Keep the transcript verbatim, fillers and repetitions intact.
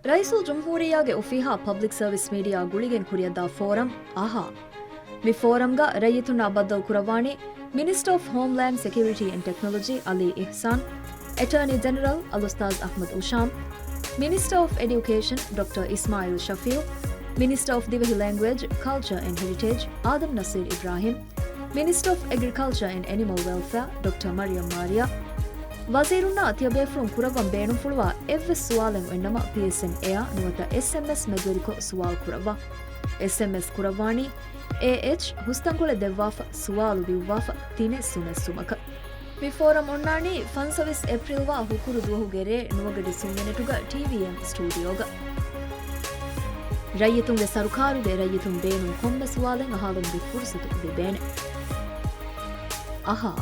ރައީސުލްޖުމްހޫރިއްޔާގެ އޮފީހާ ޕަބްލިކް ސަރވިސް މީޑިއާ ގުޅިގެން ކުރިއަށްދާ ފޯރަމް އަހާ. މި ފޯރަމްގަ ރައްޔިތުންނާ ބައްދަލު ކުރައްވާނީ މިނިސްޓަރ އޮފް ހޯމްލޭންޑް ސެކިއުރިޓީ އެންޑް ޓެކްނޮލޮޖީ އަލީ އިޙްސާން، އެޓާނީ ޖެނެރަލް އަލްއުސްތާޛް އަޙްމަދު އުޝާމް، މިނިސްޓަރ އޮފް އެޑިއުކޭޝަން ޑޮކްޓަރ އިސްމާޢީލް ޝަފީޢު، މިނިސްޓަރ އޮފް ދިވެހި ލެންގުއޭޖް، ކަލްޗަރ އެންޑް ހެރިޓޭޖް އާދަމް ނަސީރް އިބްރާހިމް، މިނިސްޓަރ އޮފް އެގްރިކަލްޗަރ އެންޑް އެނިމަލް ވެލްފެއާ ޑޮކްޓަރ މަރިޔަމް މާރިޔާ. ވަޒީރުންނާ ތިޔަބޭފުޅުން ކުރައްވަން ބޭނުންފުޅުވާ އެއްވެސް ސުވާލެއް އޮތްނަމަ، ޕީއެސްއެމް އެއާ ނުވަތަ އެސްއެމްއެސް މެދުވެރިކޮށް ސުވާލު ކުރައްވާ. އެސްއެމްއެސް ކުރައްވާނީ އޭއެޗް ހުސްތަންކޮޅެއް ދެއްވާފަ، ސުވާލު ލިޔުއްވާފަ، ތިނެއް ސުނެއް ސުމަކަށް. މި ފޯރަމް އޮންނާނީ ފަންސަވީސް އޭޕްރީލްވާ ހުކުރު ދުވަހުގެ ރޭ ނުވަގަޑި ސުންގެނެޓުގަ ޓީވީއެމް ސްޓޫޑިއޯގަ. ރައްޔިތުންގެ ސަރުކާރުގެ ރައްޔިތުން ބޭނުން ކޮންމެ ސުވާލެއް އަހާލުމުގެ ފުރުސަތު ލިބޭނެ. އަހާ.